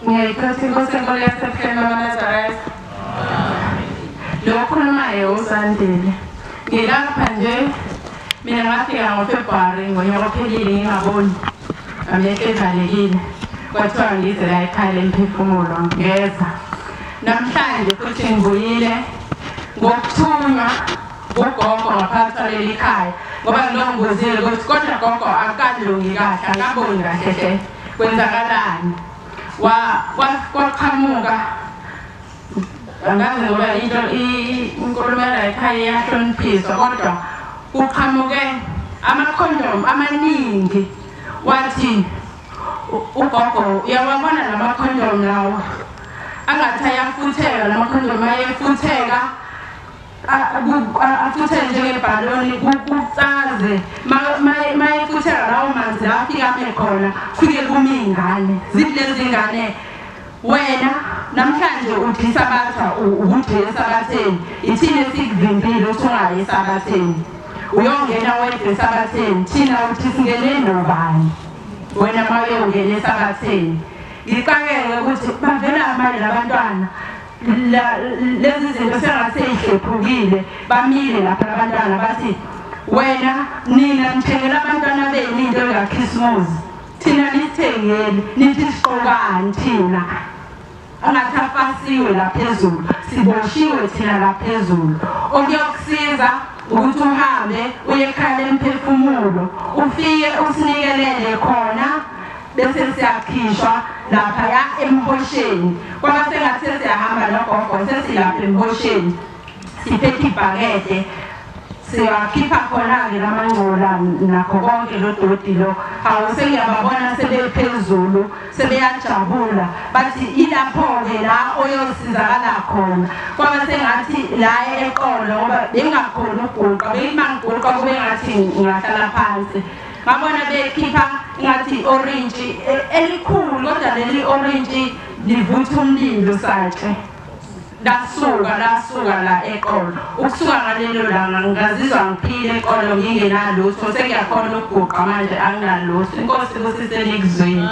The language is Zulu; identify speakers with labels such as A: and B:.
A: Ngiyayithatha inkosi enkulu yasebuhleni bamaNazaretha. Lo okhulumayo uZandile. Ngilapha nje mina ngafika ngoFebruary ngonyaka ophelile ngingaboni. Amehlo evalekile. Kwathiwa ngize la ekhaya lemphefumulo ngeza. Namhlanje futhi ngibuyile ngokuthunywa ugogo ngaphansi kwaleli khaya ngoba ngilongibuzile ukuthi kodwa gogo akalungi kahle akaboni kahle hle kwenzakalani kwaqhamuka angazi ngoba into inkulumo yalayikhaya iyahloniphiswa kodwa kuqhamuke amakhondomu amaningi wathi ugogo uyawabona la makhondomu lawa angathi ayafutheka la makhondomu ayefutheka afuthele njengebhaloni kucaze mayefuthela lawo manzi la afike ame khona kufike kume iy'ngane zithi lezi ngane wena namhlanje uthi isabatha ukuthi esabatheni ithina esikuvimbile ukuthi ungayi esabatheni uyongena wedwa esabatheni thina uthi singene nobani wena uma uyongena esabatheni ngixakeke ukuthi bavela manje labantwana lezi zinto sengaseyihlephukile bamile lapha labantwana bathi wena nina nithengela abantwana benu into ekakhisimuzi thina nisithengeli nithi siqokani thina angathi afasiwe la phezulu siboshiwe thina la phezulu okuyokusiza ukuthi uhambe uye ekhaya lemphefumulo ufike usinikelele khona bese siyakhishwa laphaya emhosheni kwaba sengathi sesiyahamba nogogo sesilapha emhosheni siphethe ibhakede siwakhipha khona-ke lamangcola nakho konke lo doti lo hawu sengiyababona sebephezulu sebeyajabula bathi ilapho-ke la oyosizakala khona kwaba sengathi la eqolo ngoba bengingakhoni ukuguqa bengimangiguqa kube ngathi ngingahlala phansi ngabona bekhipha ngathi orange elikhulu kodwa leli orange livutha umlilo satshe lasuka lasuka la eqolo ukusuka ngalelo langa ngazizwa ngiphile eqolo ngingenalutho sengiyakhona ukuguqa manje anginalutho inkosi kusise nikuzwile.